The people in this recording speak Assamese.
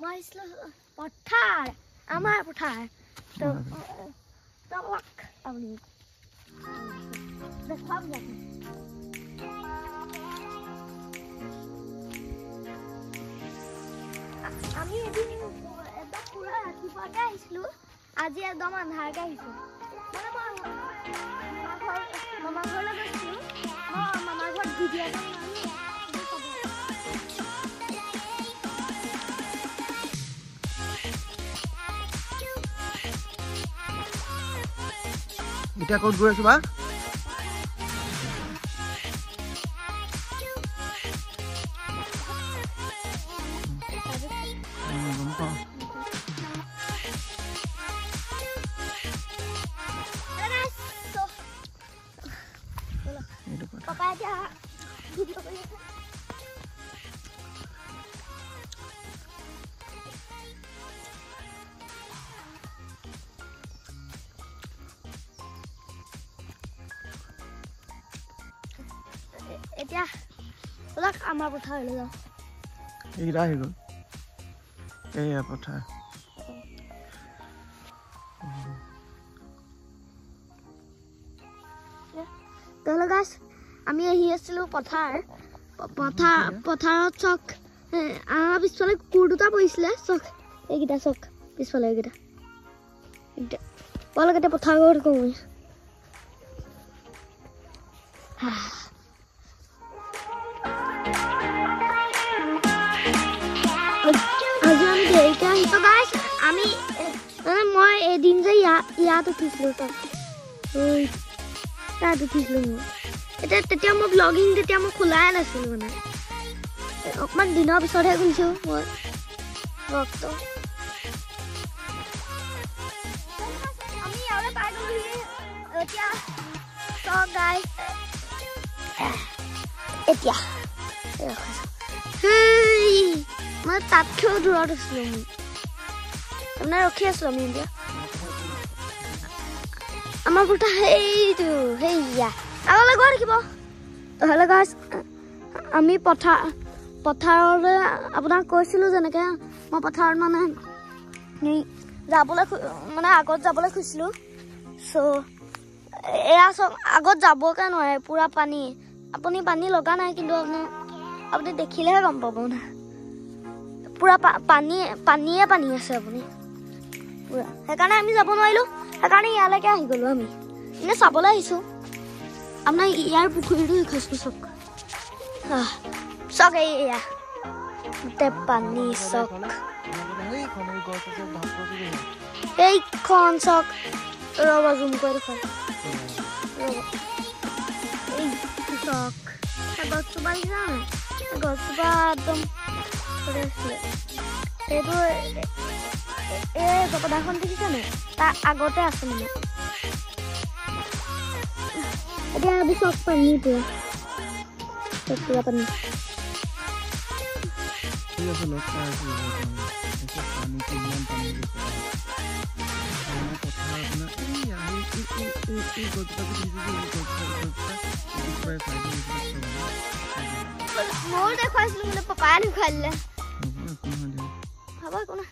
মই আহিছিলোঁ পথাৰ, আমাৰ পথাৰ। তো আপুনি দেখুৱাম। আমি এদিন একদম পুৰা ৰাতিপুৱাতে আহিছিলোঁ, আজি একদম আন্ধাৰতে আহিছোঁ। মানে মই মামা ঘৰলৈ গৈছিলোঁ, মই মামাৰ ঘৰত ভিডিঅ' এটা বনালোঁ। এতিয়া ক'ত গৈ আছো বা? এতিয়া ব'লক আমাৰ পথাৰলৈ যাওঁ। এইকেইটা আহি গ'ল, এইয়া পথাৰ। গাছ আমি আহি আছিলোঁ পথাৰ, পথাৰত চক আমাৰ পিছফালে কুকুৰ দুটা পৰিছিলে। চক এইকেইটা, চক পিছফালে এইকেইটা। ব'লক এতিয়া পথাৰ ঘৰত কওঁ। আজি আমি দেৰিকৈ আহিছোঁ গাইছ। আমি মানে মই এদিন যে ইয়াত উঠিছিলোঁ, তাত তাত উঠিছিলোঁ মই। এতিয়া তেতিয়া মই ব্লগিং তেতিয়া মই খোলাই নাছিলোঁ, মানে অকণমান দিনৰ পিছতহে খুলিছোঁ মই ব্লগটো। আমি ইয়ালৈ পাই গ'লোহি এতিয়া। চাওক গাইছ, এতিয়া মই তাতকৈও দূৰত আছিলোঁ। আমি তাৰমানে ৰখি আছিলোঁ আমি। এতিয়া আমাৰ পথাৰ সেইটো সেইয়া আগলৈ গৈ থাকিব। হেল্ল' গাইছ, আমি পথাৰলৈ আপোনাক কৈছিলোঁ যেনেকৈ মই পথাৰত মানে যাবলৈ মানে আগত যাবলৈ খুজিছিলোঁ। চ' এয়া চব আগত যাবকে নোৱাৰে, পূৰা পানী। আপুনি পানী লগা নাই, কিন্তু আপুনি দেখিলেহে গম পাব না, পূৰা পানী, পানীয়ে পানী আছে আপুনি পূৰা। সেইকাৰণে আমি যাব নোৱাৰিলোঁ, সেইকাৰণে ইয়ালৈকে আহি গ'লোঁ। আমি এনেই চাবলৈ আহিছোঁ। আপোনাৰ ইয়াৰ পুখুৰীটো দেখুৱাইছোঁ। চক চক এইয়া গোটেই পানী চক। এইখন চক, ৰ'ব জুম কৰি দেখুৱাম। ৰ'ব, এই চক গছজোপা দেখিছা নাই? গছজোপা একদম এইটো এই জপনাখন দেখিছা নাই? তাৰ আগতে আছে মানে। এতিয়া এইবোৰ চব পানী, পুৰা পুৰা পানী। ময়ো দেখুৱাইছিলো, কিন্তু পাপাই দেখুৱাই দিলে। হ'ব, একো নাই।